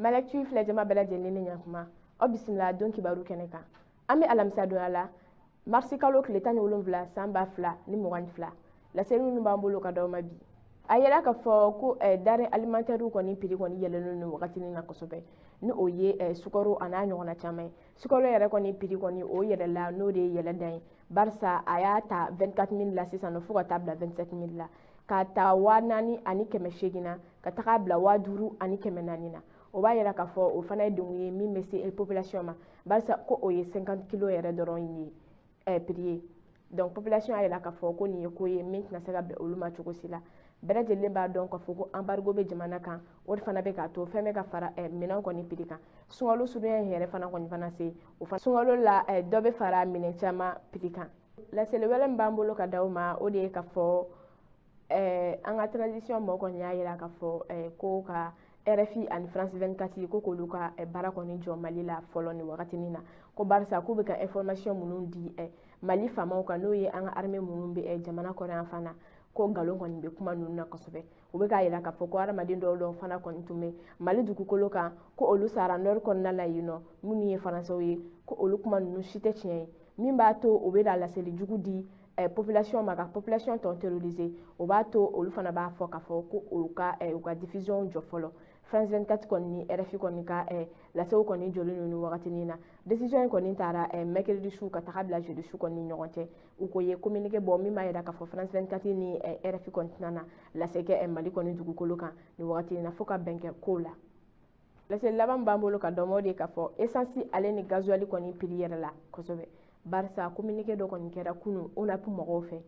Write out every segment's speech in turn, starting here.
Malactu filɛ jama bɛɛ lajɛlen ni ɲakuma. Aw bisimila don kibaru kɛnɛ kan. An bɛ alamisa donya la, marisi kalo tile 17, san 2022. Laseli minnu b'an bolo ka d'aw ma bi, a yɛrɛ k'a fɔ ko denrée alimentaire kɔni prix kɔni yɛlɛlen don wagati na kosɛbɛ, ni o ye sukaro a n'a ɲɔgɔnna caman ye. Sukaro yɛrɛ kɔni prix kɔni o yɛlɛla, n'o de ye yɛlɛ dan ye, barisa a y'a ta 24 000 la sisan nɔ fo ka taa bila 27 000 la, k'a ta 4800 na ka taga bila 5400 na. O b'a yira k'a fɔ o fana ye degun ye min bɛ se population ma, barisa ko o ye 50 kilo yɛrɛ dɔrɔn ye prix ye. Donc population y'a yira k'a fɔ ko nin ye ko ye min tɛna se ka bɛn olu ma cogo si la. Bɛɛ lajɛlen b'a dɔn k'a fɔ ko embargo bɛ jamana kan. O de fana bɛ k'a to fɛn bɛ ka fara minɛn kɔni prix kan. Sunkalo surunya in yɛrɛ fana kɔni fana se o fana sunkalo la, dɔ bɛ fara minɛn caman prix kan. Laseli wɛrɛ min b'an bolo ka d'aw ma, o de ye k'a fɔ an ka transition mɔgɔ kɔni y'a yira k'a fɔ ko ka RFI ani France 24 ko k'olu ka baara kɔni jɔ Mali la fɔlɔ nin wagatinin na, ko barisa k'u bɛ ka information minnu di Mali faamaw kan, n'o ye an ka armée minnu bɛ jamana kɔrɔ yan fana, ko nkalon kɔni bɛ kuma ninnu na kosɛbɛ. U bɛ k'a yira k'a fɔ ko hadamaden dɔw dɔw fana kɔni tun bɛ Mali dugukolo kan, ko olu sara nord kɔnɔna la yen nɔ, minnu ye Faransɛw ye, ko olu kuma ninnu si tɛ tiɲɛ ye. Min b'a to u bɛ na laseli jugu di population ma, ka population tɔ terroriser, o b'a to olu fana b'a fɔ k'a fɔ ko u ka diffusion jɔ fɔlɔ. France 24 kɔni ni RFI kɔni ka lasew kɔni jɔlen don nin wagatinin na. Décision in kɔni taara mercredi su ka taga bila jeudi su kɔni ni ɲɔgɔn cɛ. U ko ye communiqué bɔ min b'a yira k'a fɔ France 24 ni RFI kɔni tɛna na lase kɛ Mali kɔni dugukolo kan nin wagatinin na fo ka bɛn kɛ kow la. Laseli laban b'an bolo ka dɔn o de ye k'a fɔ essence ale ni gasoil kɔni prix yɛrɛ la kosɛbɛ, barisa communiqué dɔ kɔni kɛra kunun ONAP mɔgɔw fɛ.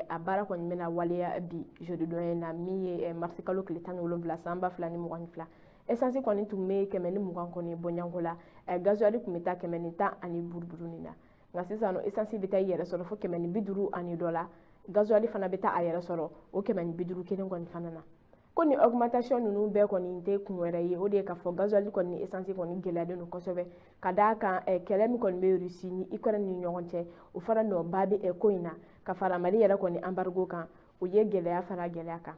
A baara kɔni bɛna waleya bi jeudi don in na, min ye marisi kalo tile 17, san 2022. Essence kɔni tun bɛ 120 kɔni bɔɲɔgɔnko la, gasoil tun bɛ taa 115 nin na. Nka sisan nɔ, essence bɛ taa i yɛrɛ sɔrɔ fo 150 ani dɔ la, gasoil fana bɛ taa a yɛrɛ sɔrɔ o 150 kelen kɔni fana na. Ko ni augmentation ninnu bɛɛ kɔni tɛ kun wɛrɛ ye, o de ye k'a fɔ gasoil kɔni ni essence kɔni gɛlɛyalen don kosɛbɛ, ka d'a kan kɛlɛ min kɔni bɛ Russie ni Ukraine ni ɲɔgɔn cɛ, o fana nɔba bɛ ko in na, ka fara Mali yɛrɛ kɔni embargo kan. O ye gɛlɛya fara gɛlɛya kan.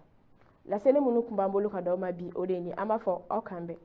Laseli minnu tun b'an bolo ka d'aw ma bi, o de ye nin. An b'a fɔ aw k'an bɛn.